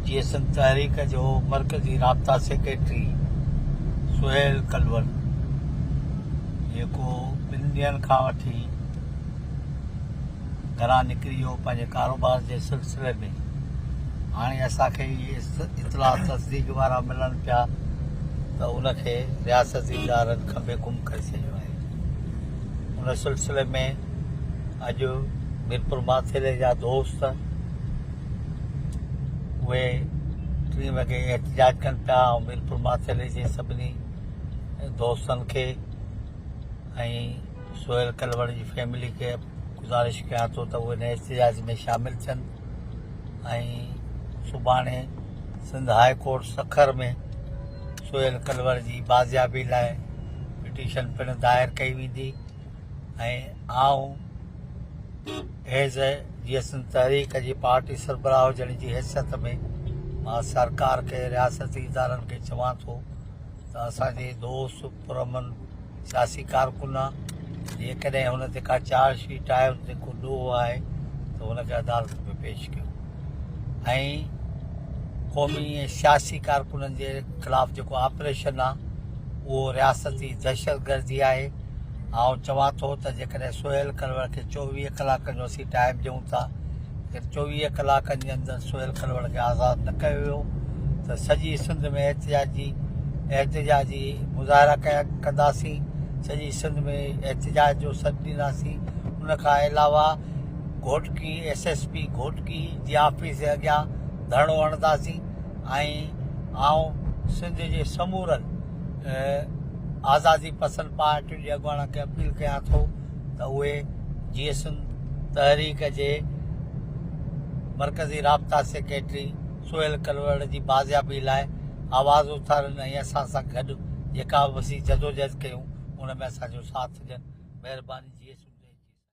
جيئي سنڌ تحريڪ جو مرڪزي رابطا سيڪريٽري سهيل ڪلوڙ جيڪو ٻن ڏينهن کان وٺي گهران نڪري ويو پنهنجي ڪاروبار جي سلسلي ۾ هاڻي اسان کي اهي اطلاع تصديق وارا ملن پيا ته ان کي رياستي ادارن کنڀي گم ڪري ڇڏيو آهي. ان سلسلي ۾ اڄ ميرپور ماٿيلي جا دوست اهي ٽين وڳي احتجاج ڪن پيا ۽ ميرپور ماٿيلي جي سڀني دوستن کي ۽ سهيل ڪلوڙ جي فيملي کي گذارش ڪيان ٿو ته اهي ان احتجاج ۾ شامل ٿين ۽ سڀاڻي سنڌ هاء ڪورٽ سکر ۾ سهيل ڪلوڙ جي بازيابي لاء پٽيشن پڻ دائر ڪئي ويندي ۽ آئون ايز جي سنڌ تحريڪ جي پارٽي سربراهه هجڻ جي حيثيت ۾ مان سرڪار کي رياستي ادارن کي چوان ٿو ته اسان جي دوست پرامن سياسي ڪارڪن آ جيڪڏهن هن تي ڪا چارج شيٽ آهي هن تي ڪو ڏوهه آهي ته هن کي عدالت ۾ پيش ڪيو ۽ قومي ۽ سياسي ڪارڪنن جي خلاف جيڪو آپريشن آ اهو رياستي دهشتگردي آهي. آئون چوان ٿو ته جيڪڏهن سهيل ڪلوڙ کي 24 ڪلاڪن جو اسين ٽائيم ڏيون ٿا، جيڪڏهن 24 ڪلاڪن جي اندر سهيل ڪلوڙ کي آزاد نه ڪيو ويو ته سڄي سنڌ ۾ احتجاجي احتجاجي مظاهرا ڪيا ڪنداسين، سڄي سنڌ ۾ احتجاج جو سڏ ڏينداسين. ان کان علاوه Ghotki S S P Ghotki جي آفيس جي اڳيان ڌرڻو هڻنداسين ۽ آئون سنڌ جي سمورن آزادي پسند پارٽين جي اڳواڻن کي اپيل ڪيان ٿو ته اهي جيئي سنڌ تحريڪ جي مرڪزي رابطا سيڪريٽري سهيل ڪلوڙ جي بازيابي لاء آواز اٿارين ۽ اسان سان گڏ جيڪا به اسين جدوجهد ڪيون ان ۾ اسان جو ساٿ ڏين. مهرباني جيئي سنڌ.